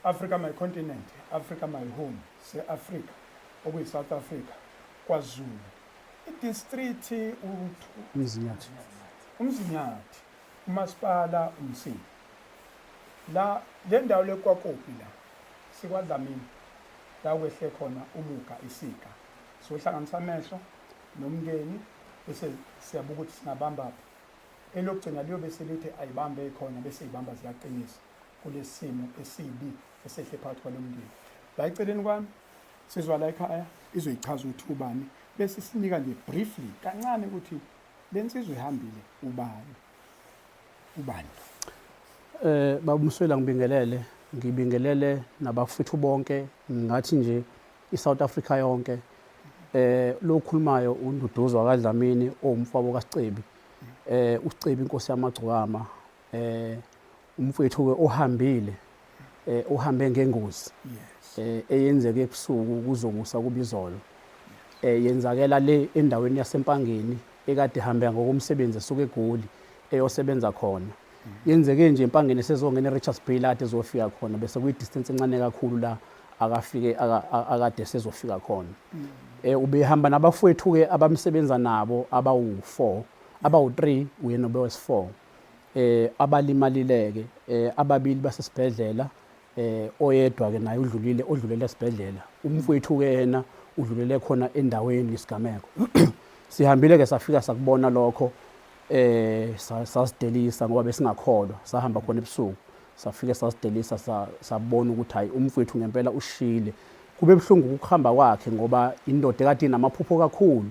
Africa my continent, Africa my home, se-Africa okuyi-South Africa, KwaZulu. I-district Umzinyathi. Umzinyathi, umasipala uMsinga. La le ndawo lekwaKopi la sikwaDlamini la kwehle khona umuga isiga. Sohlanganisa amehlo nomndeni bese siyabuka ukuthi singabamba phi. Elokugcina liyobe selithi ayibambe khona bese ibamba ziyaqinisa kulesimo esibi esehle phakathi kwalomndeni. La eceleni kwami sizwa la ekhaya izoyichaza ukuthi ubani bese sinika nje briefly kancane ukuthi le nsizwa ihambile ubani ubani. Baba Mswela, ngibingelele, ngibingelele nabafowethu bonke, ngathi nje iSouth Africa yonke. Lo khulumayo uNduduzo kaDlamini owumfowabo kaSicebi. USicebi inkosi yamagcokama, umfowethu ke ohambile, uhambe ngengozi eyenzeke ebusuku kuzokusa kubizolo. Yenzakela le endaweni yaseMpangeni ekade ihambe ngokomsebenzi esuka eGoli eyosebenza khona. Yenzeke nje eMpangeni sezongena eRichards Bay la kade ezofika khona, bese kuyi distance encane kakhulu la akafike akade sezofika khona. Ubehamba nabafowethu ke abamsebenza nabo abawu4, abawu3, uyena obewes4. Abalimalileke ababili basesibhedlela, oyedwa ke naye udlulile, odlulele esibhedlela. Umfowethu ke yena udlulele khona endaweni isigameko. Sihambile ke safika sakubona lokho, sasidelisa ngoba besingakholwa. Sahamba khona ebusuku, safike sasidelisa, sabona ukuthi hayi, umfowethu ngempela ushile. Kube buhlungu ukuhamba kwakhe ngoba indoda ekade inamaphupho kakhulu,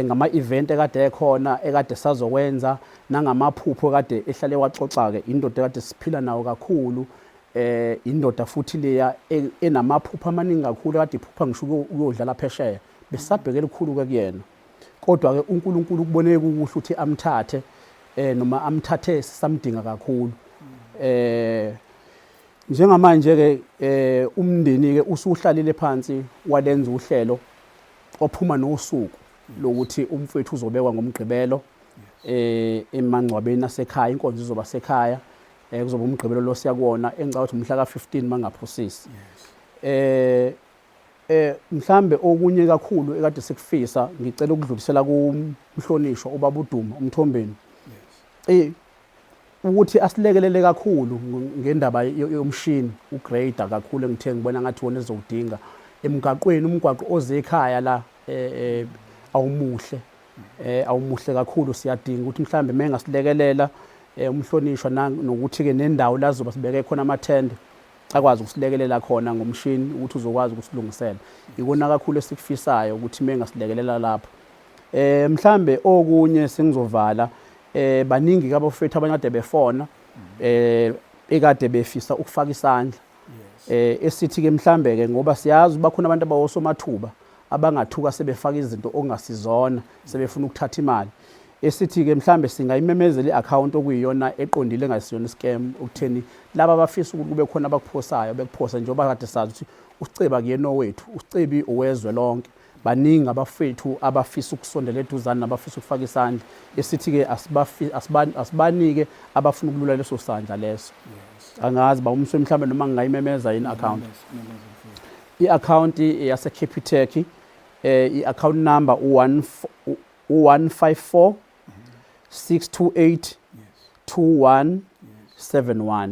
ngama event ekade ekhona ekade sazokwenza nangamaphupho ekade ehlale waxoxa ke. Indoda ekade siphila nawo kakhulu, indoda futhi leya enamaphupho amaningi kakhulu, ekade iphupha ngisho ukuyodlala phesheya. Besabheke elikhulu ke kuyena, kodwa ke uNkulunkulu kuboneke kuhle ukuthi amthathe, noma amthathe sisamdinga kakhulu. Njengamanje ke umndeni ke usuhlalile phansi walenza uhlelo, waphuma nosuku lokuthi umfowethu uzobekwa ngoMgqibelo emangcwabeni asekhaya. Inkonzo izoba sekhaya, kuzoba uMgqibelo lo siya kuwona, engicabanga ukuthi umhla ka15 mangaphosisi. Mhlambe okunye kakhulu ekade sikufisa, ngicela ukudlulisela kumhlonishwa ubaba uDuma uMthombeni ukuthi asilekelele kakhulu ngendaba yomshini ugrader kakhulu, engithe ngibona ngathi wona ezowudinga emgaqweni. Umgwaqo oze ekhaya la awumuhle, awumuhle kakhulu. Siyadinga ukuthi mhlambe mengasilekelela umhlonishwa, nokuthi ke nendawo la zoba sibeke khona amathende akwazi ukusilekelela khona ngomshini ukuthi uzokwazi ukusilungisela. Ikona kakhulu esikufisayo ukuthi mengasilekelela lapho. Mhlambe okunye sengizovala, baningi kabafethu abanye kade befona ekade befisa ukufaka isandla. Esithi ke mhlambe ke ngoba siyazi bakhona abantu abawosomathuba abangathuka sebefaka izinto okungasizona, sebefuna ukuthatha imali. Esithi ke mhlambe singayimemezela i-account okuyiyona eqondile, engasiyona scam, ukutheni laba abafisa ukuthi kube khona abakuphosayo bekuphosa, njengoba kade sazi ukuthi uSicebi akuyena owethu, uSicebi owezwe lonke. Baningi abafethu abafisa ukusondela eduzane nabafisa ukufaka isandla. Esithi-ke asibanike abafuna ukulula leso sandla leso. Angazi bawumswe mhlawumbe noma ngingayimemeza yini i-account. I-account yase-Capitec, i-account number u-1 u-154 628 2171.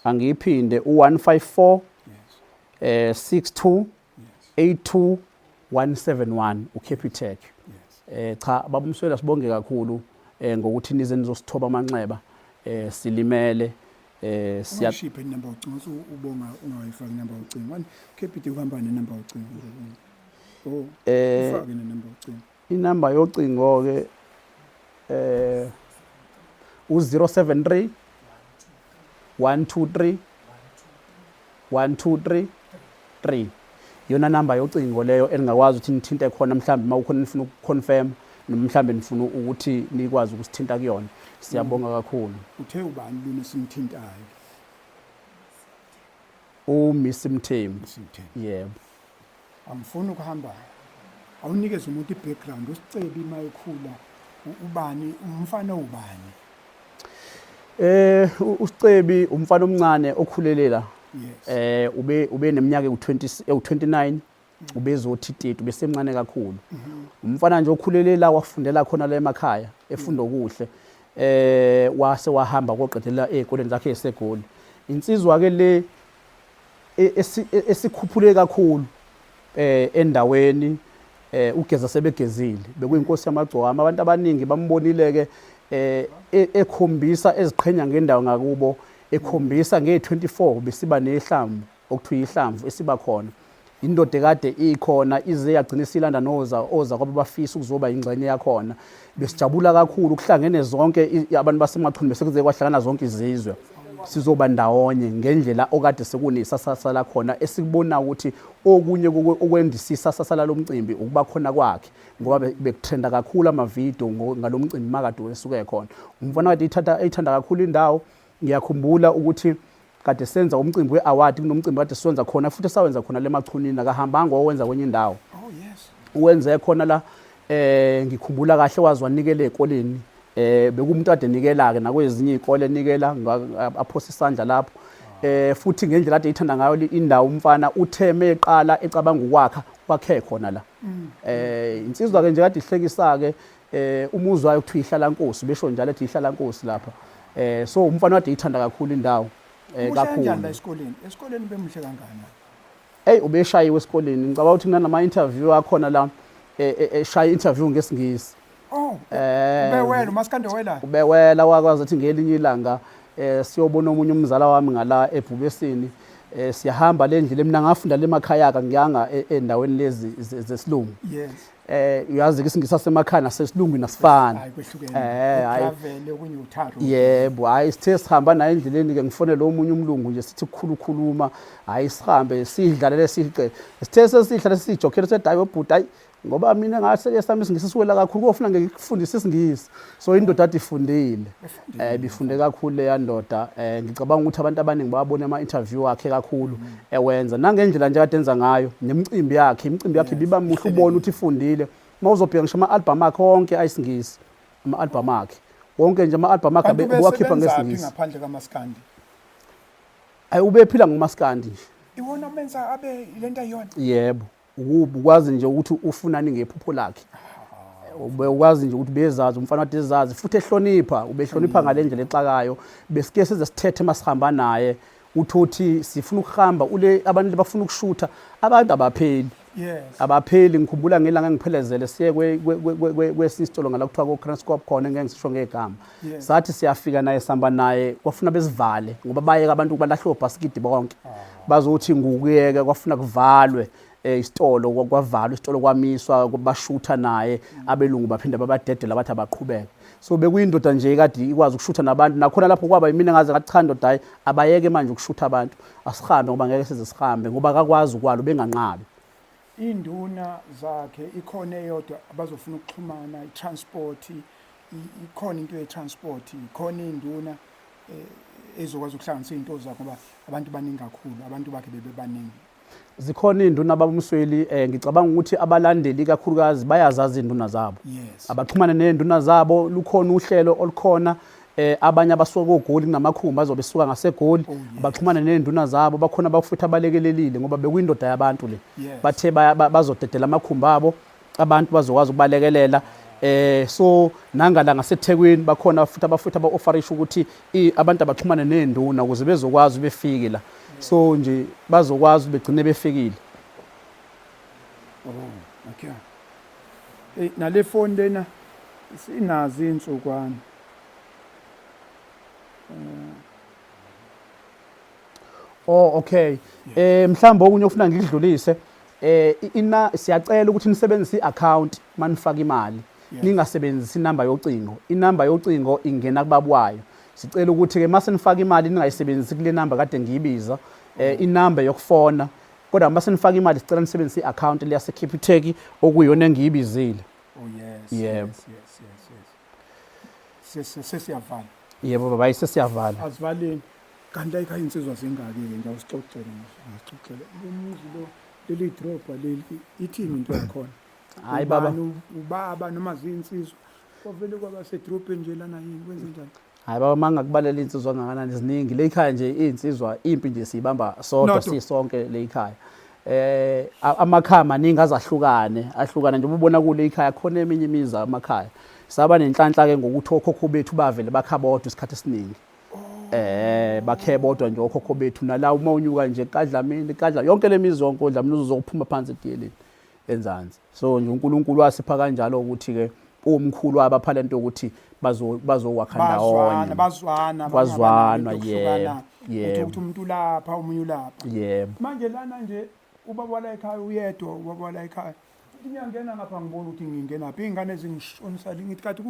Angiyiphinde, u-154 62 82 171, uCapitec. Cha baba uMswela, sibonge kakhulu ngokuthi nize nizosithoba amanxeba, silimele, siya Ungayishiphe inamba yocingo, uthi ubonga ungayifaki inamba yocingo. Manje Capitec uhamba nenamba yocingo. Oh, ufake nenamba yocingo. Inamba yocingo ke u-073 123 123 3, iyona namba yocingo leyo eningakwazi ukuthi nithinte khona mhlawumbe uma kukhona nifuna ukuconfirm noma mhlawumbe nifuna ukuthi nikwazi ukusithinta kuyona. Siyabonga kakhulu. Uthe ubani lona esimthintayo? UMiss Mthembu. Mthembu. Yebo. Angifuni ukuhamba. Awunikeze umuntu i-background, uSicebi mayekhula ubani, umfana ubani? USicebi umfana omncane okhulelela Ube neminyaka ewu-20, ewu-29, ubezothi 30, ubesemncane kakhulu. Umfana nje okhulele la, wafundela khona la emakhaya, efunda okuhle, wase wahamba koqedela ey'koleni zakhe eseGoli. Insizwa ke le esikhuphule kakhulu endaweni, ugeza sebegezile, bekuyinkosi yamagcokama. Abantu abaningi bambonile ke ekhombisa eziqhenya ngendawo ngakubo, ekhombisa nge-24 besiba nehlamvu okuthiwa ihlamvu esiba khona. Indoda ekade ikhona ize yagcina isilanda noza oza kwaba bafisa ukuzoba ingxenye yakhona. Besijabula kakhulu kuhlangene zonke abantu baseMachunu, bese kuze kwahlangana zonke izizwe, sizoba ndawonye ngendlela okade sekunesasasa lakhona. Esikubona ukuthi okunye okwendisa isasasa lomcimbi ukuba khona kwakhe, ngoba bekutrenda kakhulu amavidiyo ngalomcimbi makade esuke khona. Umfana kade eyithanda kakhulu indawo. Ngiyakhumbula ukuthi kade senza umcimbi we-award, kunomcimbi kade siwenza khona futhi esawenza khona le Machunini, akahambanga wawenza kwenye indawo. Oh yes. Uwenze khona la. Ngikhumbula kahle wazi wanikela ezikoleni, bekumuntu ade nikela ke nakwezinye izikole, enikela aphosa isandla lapho. Futhi ngendlela ade ithanda ngayo indawo umfana, utheme eqala ecabanga ukwakha, kwakhe khona la. Insizwa ke nje kade ihlekisa ke, umuzi wayo kuthiwa ihlala nkosi, besho njalo ethi ihlala nkosi lapha. So umfana kade ithanda kakhulu indawo Muhle kakhulu. Kanjani la esikoleni? Esikoleni bemuhle kangakanani? Hey, ubeshayiwe esikoleni. Ngicabanga ukuthi kunanama interview akhona la, eshaya interview ngesingisi. Oh, ubewela umaskande wela. Ubewela, wakwazi ukuthi ngelinye ilanga siyobona omunye umzala wami ngala eBhubesini, siyahamba le ndlela. Mina ngafunda le emakhaya, ka ngiyanga endaweni lezi zesilungu. Uyazi ke isingisi sasemakhaya nasesilungwini asifani. Hayi, kwehlukene. Hayi. Travel okunye utharo. Yebo, hayi, sithe sihamba naye endleleni ke, ngifonele omunye umlungu nje, sithi kukhulu khuluma, hayi, sihambe sidlalele sice. Sithe sesihlale sijokhele, sethi hayi obhuti, hayi, ngoba mina ngase ke sami isingisi siwela kakhulu, kofuna ngikufundise isingisi. So indoda ade ifundile. Bifunde kakhulu leya ndoda. Ngicabanga ukuthi abantu abaningi bayabona ama interview akhe kakhulu ewenza, nangendlela nje kade enza ngayo nemicimbi yakhe. Imicimbi yakhe ibiba muhle, ubone ukuthi ifundile. Mawuzobheka ngisho ama album akhe wonke ayisingisi, ama album akhe wonke nje, ama album akhe Kanti bewakhipha ubesebenzaphi ngesingisi. ngaphandle kaMaskandi? Ayi, ubephila ngomaskandi nje. Iwona menza abe lento ayiyona. Yebo, ukuba ukwazi nje ukuthi ufunani ngephupho lakhe, ube ukwazi nje ukuthi bezazi umfana wade ezazi futhi ehlonipha, ubehlonipha ngale ndlela exakayo. Besike size sithethe masihamba naye, uthuthi sifuna ukuhamba ule, abantu bafuna ukushutha, abantu abapheli. Abapheli. Ngikhumbula ngelanga engiphelezele siye kwesinye isitolo ngala kuthiwa ko-Kranskop khona, engeke ngisisho ngegama. Sathi siyafika naye, sihamba naye, kwafuna besivale ngoba bayeka abantu balahle obhasikidi bonke, bazothi ngukuyeka, kwafuna kuvalwe isitolo, kwavalwa isitolo, kwamiswa, bashutha naye abelungu, baphinde babadedela, bathi abaqhubeke. So bekuyindoda nje kade ikwazi ukushutha nabantu. Nakhona lapho kwaba yimina ngaze ngathi cha ndoda, hayi, abayeke manje ukushutha abantu, asihambe ngoba ngeke size sihambe, ngoba akakwazi ukwala, ubenganqabi. Induna zakhe ikhona eyodwa abazofuna ukuxhumana, i-transport, ikhona into ye-transport, ikhona induna ezokwazi ukuhlanganisa izinto zakhe, ngoba abantu baningi kakhulu, abantu bakhe bebebaningi. Zikhona iy'nduna babumsweli. Ngicabanga ukuthi abalandeli kakhulukazi bayazazi iy'nduna zabo. Abaxhumane ney'nduna zabo, lukhona uhlelo olukhona. Abanye abasuka koGoli, kunamakhumbi azobe esuka ngaseGoli. Abaxhumane ney'nduna zabo, bakhona abafuthi abalekelelile, ngoba bekuyindoda yabantu le. Bathe bazodedela amakhumbi abo, abantu bazokwazi ukubalekelela. So nangala ngaseThekwini bakhona futhi abafuthi aba-offerisha ukuthi abantu abaxhumane ney'nduna ukuze bezokwazi befike la. So nje bazokwazi begcine befikile. Oh, okay. Hey, nale phone lena isinazo insukwana. Oh, okay. Mhlawumbe okunye ofuna ngikudlulise, ina siyacela ukuthi nisebenzise i-account manifaka imali. Ningasebenzisi inamba yocingo. Inamba yocingo ingena kubabwayo. Sicela ukuthi ke mase nifaka imali ningayisebenzisi kule namba kade ngiyibiza, inamba yokufona. Kodwa mase nifaka imali sicela nisebenzise i-account leyase Capitec okuyiyona engiyibizile. Oh yes. Yebo. Yes. Sesiyavala. Yebo baba, sesiyavala. Azivaleni. Kanti la ekhaya insizwa zingaki ke nje, awusixoxele nje, asixoxele. Umuzi lo, leli drobha leli, ithini into yakhona? Hayi baba. Ubani ubaba noma zinsizwa? Kwavele kwaba sedrobheni nje lana yini, kwenze njani? Hayi baba, mangakubalela insizwa kangakanani, ziningi. Le ikhaya nje insizwa impi nje siyibamba sodwa sisonke le ikhaya. Amakhaya maningi azahlukane, ahlukane nje ubona kule ikhaya khona eminye imizi amakhaya. Saba nenhlanhla ke ngokuthi okhokho bethu bavele bakha bodwa isikhathi esiningi. Bakhe bodwa nje okhokho bethu, nala uma unyuka nje kaDlamini, kaDla yonke lemizi yonke oDlamini uzokuphuma phansi etiyeleni enzansi. So nje uNkulunkulu wasipha kanjalo ukuthi ke umkhulu wabapha lento ukuthi bazokwakha ndawonye. Bazwana, kwazwanwa, yebo, yebo. Ukuthi umuntu lapha omunye ulapha. Yebo. Manje lana nje ubaba la ekhaya uyedwa, ubaba la ekhaya. Ngiyangena ngapha ngibona ukuthi ngingena phi, ingane ezingishonisa ngithi kathi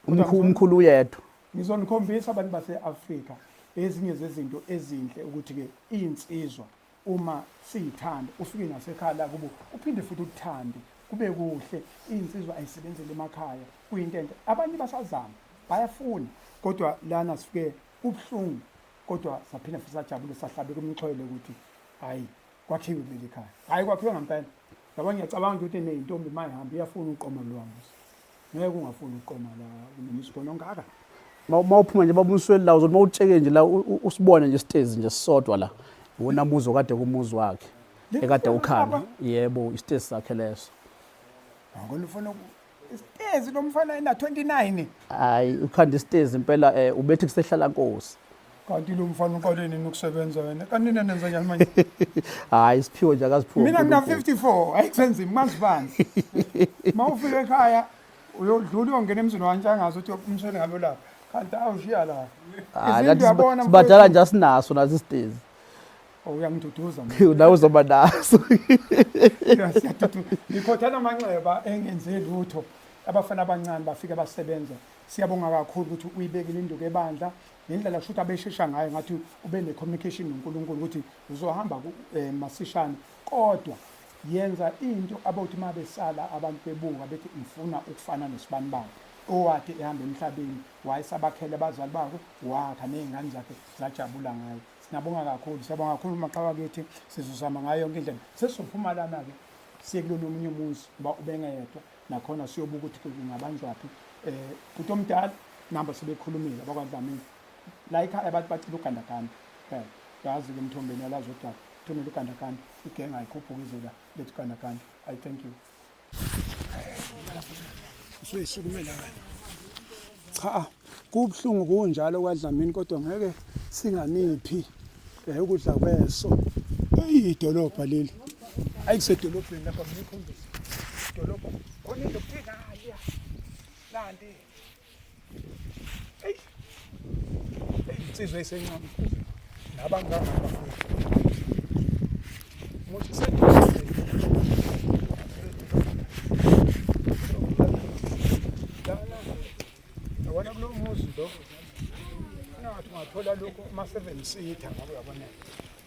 umkhulu uyedwa. Ngizonikhombisa abantu base-Afrika ezinye zezinto ezinhle ukuthi ke insizwa uma siyithanda ufike nasekhaya la kubo uphinde futhi uthande kube kuhle. Insizwa ayisebenzele emakhaya, kuyinto enhle. Abanye basazama bayafuna, kodwa lana sifike kubuhlungu, kodwa saphinda futhi sajabula, sahlabeka umxhwele ukuthi hayi kwakhiwe kuleli khaya, hayi kwakhiwe ngempela. Yabo, ngiyacabanga ukuthi neyintombi uma ihamba iyafuna uqoma lo muzi, ngeke ungafuni uqoma la kunomzi khona ongaka. Mawuphuma nje baba uMsweli la, uzothi mawutsheke nje la usibone nje isitezi nje sisodwa la, wona muzi okade kumuzi wakhe ekade ukhala. Yebo, isitezi sakhe leso. Ngona ufuna isitezi lo mfana ena 29. Hayi ukhanda isitezi impela, ubethi kusehlala nkosi. Kanti lo mfana uqale nini ukusebenza wena? Kanti nina nenza njani manje? Hayi isiphiwo nje akaziphiwo. Mina ngina 54, ayisenzima mazibanzi. Mawufika ekhaya uyodlula uyongena emzini wantshangazi uthi umswele ngabe lapha. Kanti awushiya la. Hayi sibadala nje asinaso naso isitezi. Oh, uyangiduduza mina. Nawe uzoba naso. Siyaduduza. Ngikhothana amanxeba engenze lutho. Abafana abancane bafika basebenza. Siyabonga kakhulu ukuthi uyibekile induku ebandla ngendlela kusho ukuthi abeshesha ngayo, ngathi ube ne-communication noNkulunkulu ukuthi uzohamba masishane, kodwa yenza into abothi uma besala abantu bebuka bethi ngifuna ukufana nosibanibani owathi ehamba emhlabeni wayesabakhele abazali bakhe, wakha ney'ngane zakhe zajabula ngayo. Singabonga kakhulu, siyabonga kakhulu maqhawe kithi, sizozama ngayo yonke indlela. Sesizophuma lana-ke siye kulona omunye umuzi ngoba ubengeyedwa, nakhona siyobuka ukuthi kungabanjwaphi. Bhuti omdala namba sebekhulumile abakwaDlamini la ekhaya, abantu bacela ugandaganda phela, yazi-ke emthombeni yalazi udaba, thumela ugandaganda, igenge ayikhuphuka ize la lethu ugandaganda. I thank you. Usuyisukumela wena. Cha, kubuhlungu kunjalo kwaDlamini, kodwa ngeke singaniphi ukudla kweso. Idolobha leli. Ayikusedolobheni lapha, ngikhombisa. Idolobha. Khona into ekhala. Nanti. Hey. Insizwa esencane. Nabangaka futhi. Muthi sedolobheni. Lana yabona kulo muzi lo ngathi ungathola lokhu ama-7 seater ngabe uyabona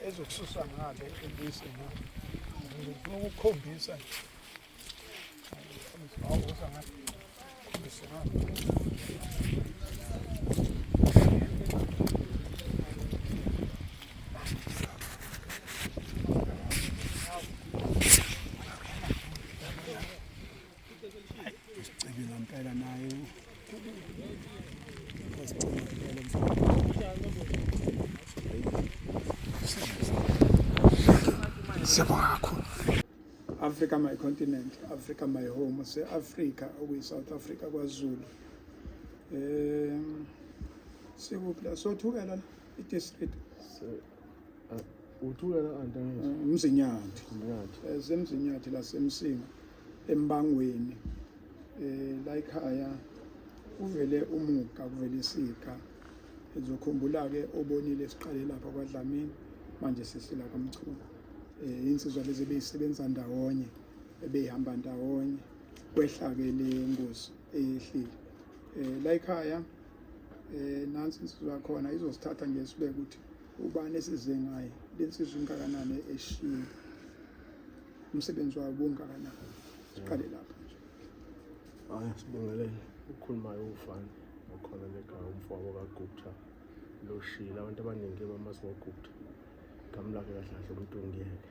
ezokususa ngale ebuyise ngale. Ngifuna ukukhombisa nje. Awuza ngale. Khombise ngale. Isicebi ngempela naye. Wasicela ngempela mfana. Siyabonga kakhulu. Africa my continent, Africa my home, se-Africa okuyi-South Africa kwaZulu. Sikuphi la? Sothukela la i-district. Uthukela anti angithi? Umzinyathi. Umzinyathi. Semzinyathi laseMsinga embangweni. La ekhaya kuvele umuga, kuvele isiga. Ngizokhumbula ke obonile siqale lapha kwaDlamini, manje sesila kwaMchunu. Insizwa lezi ebeyisebenza ndawonye, ebeyihamba ndawonye, kwehla ke le ngozi eyehlile. La ekhaya nansi insizwa yakhona izosithatha nje sibeke ukuthi ubani esize ngaye, le nsizwa ingakanani eshiye, umsebenzi wayo ubungakanani. Siqale lapho nje. Hayi, sibingelele. Ukhulumayo ufana okhona lekhaya, umfowabo kaGupta loshile. Abantu abaningi bamazi ngoGupta, igama lakhe kahle kahle umuntu ngiyeke.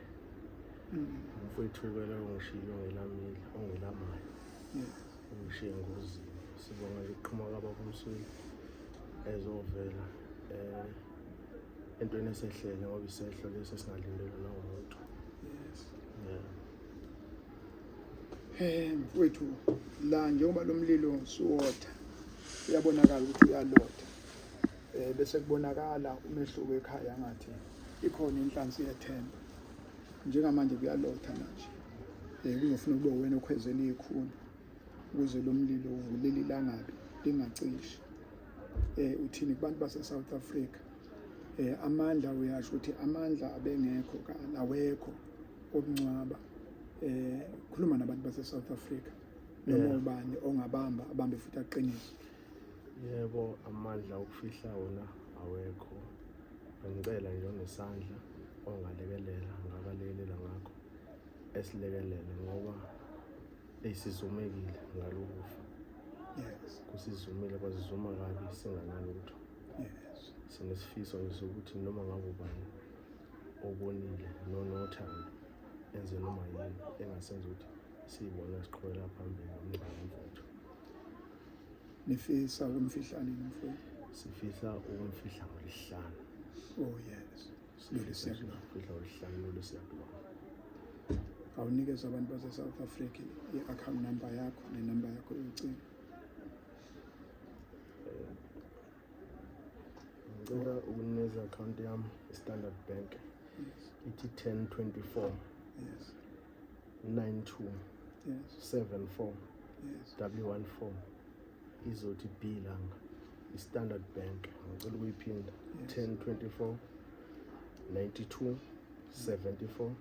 Umfowethu-ke loyo ongishiye ongelamile, ongelamayo, ungishiye engozini. Sibonga nje ukuqhamuka kwababa uMsweli. ezovela entweni esehlele ngoba isehlo lesi esingalindelwe nawumuntu. Yes. Yeah. Mfowethu, la njengoba lo mlilo suwotha uyabonakala ukuthi uyalotha, bese kubonakala umehluko ekhaya ngathi ikhona inhlansi yethemba. Njengamanje kuyalotha manje, kuzofuna kube wena okhwezela ikhuni ukuze lo mlilo uvulele ilangabi lingacishi. Uthini kubantu base South Africa? Amandla uyasho ukuthi amandla abengekho awekho okungcwaba. Khuluma nabantu base South Africa noma ubani ongabamba abambe futhi aqinise. Yebo, amandla okufihla wona awekho. Bengicela nje onesandla ongalekelela, ngakalekelela ngakho esilekelele ngoba esizumekile ngalokufa. Yes. Kusizumile kwazizuma kabi singanalutho. Yes. Sinesifiso nje sokuthi noma ngabe ubani obonile nonothando enze noma yini engasenza ukuthi siyibone siqhubekela phambili nomngcwabo mfowethu. Nifisa ukumfihla nini mfowethu? Sifisa ukumfihla ngolwesihlanu. Oh yes. Lolu siyakulona. Sifihla ngolwesihlanu lolu siyakulona. Awunikeze abantu base South Africa i-account number yakho nenamba yakho yocingo. Ngicela ukunikeza account yami i-Standard Bank. Yes. Ithi 1024 Yes. 92 Yes. 74 Yes. W14 izothi B langa i-Standard Bank. Ngicela ukuyiphinda. Yes. 1024 92 74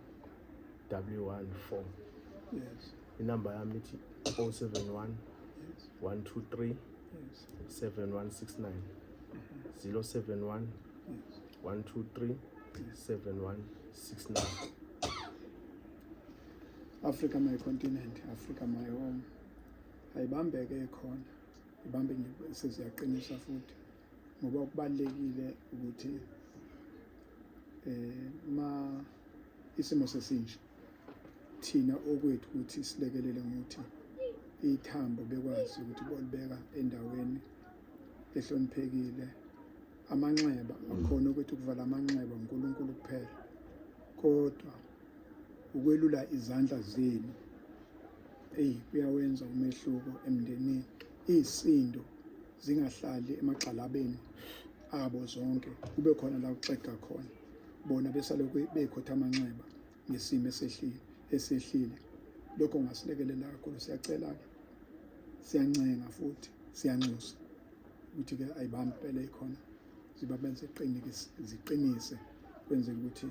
W14. Yes. Inamba yami ithi 071 Yes. 123 Yes. 7169 071 Yes. 123 7169. Africa my continent, Africa my home. Ayibambeke khona. Ibambe nje seziyaqinisa futhi ngoba kubalekile ukuthi ma isimo sesinje thina okwethu ukuthi silekelele ngokuthi ithambo bekwazi ukuthi bolibeka endaweni ehloniphekile. Amanxeba akhona ukuthi ukuvala amanxeba uNkulunkulu kuphela, kodwa ukwelula izandla zenu kuyawenza umehluko emndenini. Isindo zingahlali emagxalabeni abo zonke, kube khona la kuxega khona bona besalokhu bekhotha amanxeba ngesimo esehlile. Lokho kungasilekelela kakhulu. Siyacela-ke, siyancenga futhi siyanxusa ukuthi-ke ayibambe impela ikhona zibabenze ziqinise kwenzela ukuthi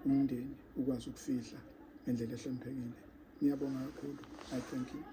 umndeni ukwazi ukufihla ngendlela ehloniphekile. Ngiyabonga kakhulu. I thank you.